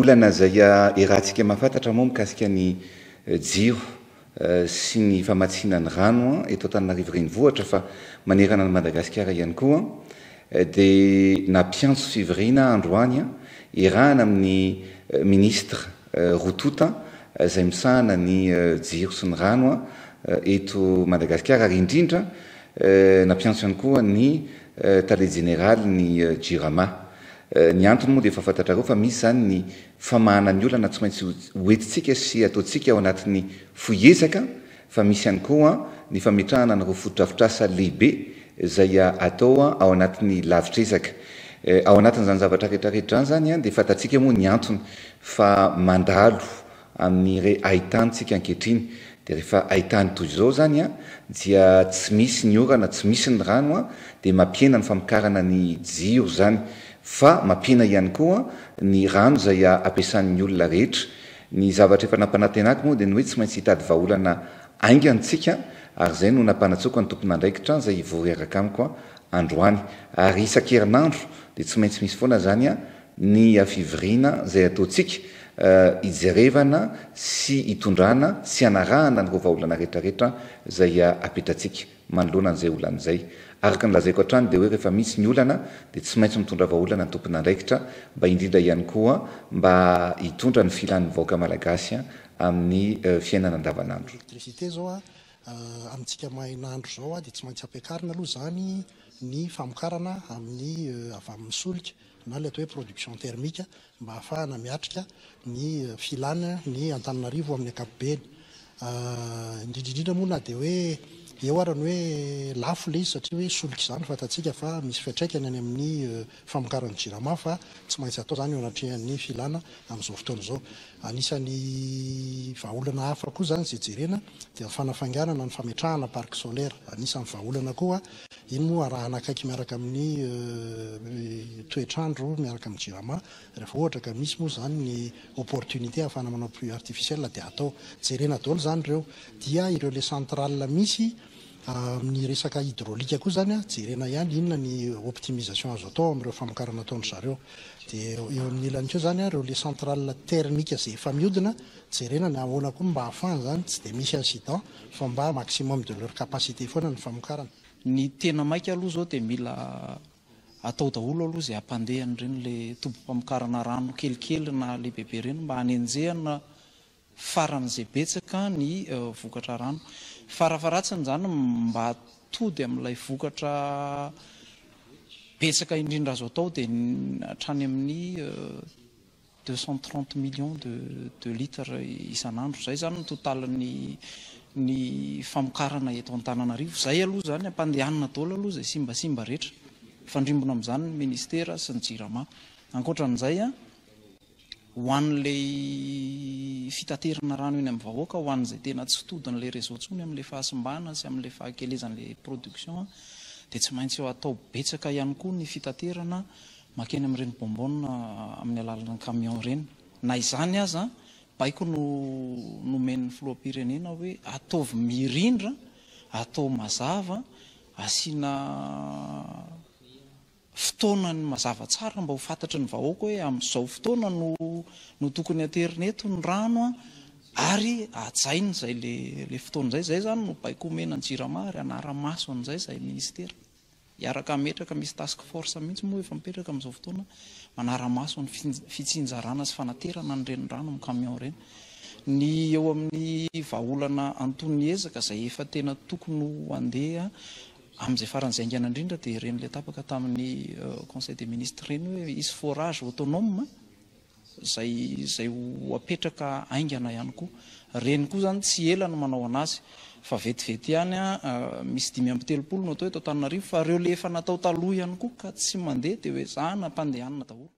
Olana izay iarahantsika mahafantatra moa mikasika ny jiro sy ny famatsiana ny rano eto Antananarivo Renivohitra fa manerana an'i Madagasikara ihany koa dia nampiantso fivoriana androany iarahana amin'ny Minisitra roa tonta izay misahana ny jiro sy ny rano eto Madagasikara ary indrindra nampiantso ihany koa ny Tale Jeneralin'ny Jirama. Ny antony moa dia efa fantatrareo fa misy izany ny famahana ny olana tsy maintsy hoentintsika sy ataontsika ao anatin'ny fohy ezaka fa misy ihany koa ny fametrahana an'ireo fotodrafitrasa lehibe izay atao ao anatin'ny lavitr'ezaka. Ao anatin'izany zavatra rehetra rehetra izany izany dia fantatsika moa ny antony fa mandalo amin'ny haitany tsika ankehitriny dia rehefa haitany toy izao izany an dia tsy misy ny orana, tsy misy ny rano an, dia mampihena ny famokarana ny jiro izany fa mampihena ihany koa ny rano izay ampiasan'ny olona rehetra. Ny zavatra efa nampanantenako moa dia ny hoe tsy maintsy hitady vahaolana haingana tsika ary izay no nampanantsoiko ny tompon'andraikitra izay hivory hiaraka amiko androany ary isan-kerinandro dia tsy maintsy misy foana izany an ny fivoriana izay ataontsika hijerevana sy hitondrana sy hanarahana an'ireo vahaolana rehetrarehetra izay apetratsika manoloana an'izay olana izay. Araka ny lazaiko hatrany dia hoe rehefa misy ny olana dia tsy maintsy mitondra vahaolana ny tompon'andraikitra mba indrindra ihany koa mba hitondra ny filan'ny vahoaka malagasy amin'ny fiainana andavanandro. Électricité zao a, amintsika mahay-nandro zao a dia tsy maintsy ampiakarina aloha zany ny famokarana amin'ny avy amin'ny solika na ilay atao hoe production thermique mba hahafahana miatrika ny filana ny Antananarivo amin'ny ankapobeny. Indrindra indrindra moa na dia hoe eo ara ny hoe lafo ilay izy satria hoe solika izany fantatsika fa misy fiantraikany any amin'ny famokaran'ny Jirama fa tsy maintsy atao izany eo anatrehan'ny filana amin'izao fotoana izao. Anisan'ny vahaolana hafa koa izany izay jerena dia ny fanafainganana ny fametrahana parc solaire. Anisan'ny vahaolana koa iny moa arahana akaiky miaraka amin'ny toetr'andro miaraka amin'ny Jirama. Rehefa ohatra ka misy moa izany ny opportunité ahafahana manao pluie artificielle dia atao. Jerena daholo izany ireo. Dia ireo le centrale misy amin'ny resaka hydraulique koa izany jerena ihany inona ny optimisation azo atao amin'ireo famokarana ataon-dry zareo. Dia eo amin'ny ilany koa izany ireo le centrale thermique izay efa mihodina, jerena ny ahoana koa mba ahafahana izany tsy dia misy incident fa mba maximum de leur capacité foana ny famokarana. Ny tena maika aloha izao dia mila atao daholo aloha izay hampandeha an'ireny le tobim-pamokarana rano kelikely na lehibebe ireny mba hanenjehana faran'izay betsaka ny vokatra rano. Farafaharatsiny izany mba tody amin'ilay vokatra betsaka indrindra azo atao dia hatrany amin'ny 230 millions de de litres isan'andro. Izay izany ny totalin'ny ny famokarana eto Antananarivo. Izay aloha izany ampandehanina daholo aloha izay simbasimba rehetra. Mifandrimbona amin'izany ny ministera sy ny Jirama. Ankoatran'izay, ho an'ilay fitaterana rano eny amin'ny vahoaka, ho an'izay tena tsy todin'ilay réseau intsony amin'ilay fahasimbana sy amin'ilay fahakelezan'ilay production dia tsy maintsy atao betsaka ihany koa ny fitaterana mankeny amin'ireny bonbonne amin'ny alalan'ny camion ireny. Na izany aza, baiko no nomen'ny filoham-pirenena hoe ataovy mirindra, atao mazava, asiana fotoanany mazava tsara mba ho fantatry ny vahoaka hoe amin'izao fotoana no no tokony haterina eto ny rano ary hajaina izay le le fotoana izay. Izay izany no baiko omena ny Jirama ary hanara-maso an'izay izahay minisitera. Hiaraka hametraka, misy task force mihitsy moa efa mipetraka amin'izao fotoana manara-maso ny fitsinjarana sy fanaterana an'ireny rano amin'ny camion ireny. Ny eo amin'ny vahaolana anton'ny ezaka izay efa tena tokony ho andeha Amin'izay faran'izay haingana indrindra dia ireny ilay tapaka tamin'ny conseil des ministres ireny hoe hisy forage autonome izay izay ho apetraka haingana ihany koa. Ireny koa izany tsy ela no manao an'azy fa vetivety ihany misy 35 no atao eto Antananarivo fa ireo ilay efa natao taloha ihany koa ka tsy mandeha dia ho ezahana ampandehanina daholo.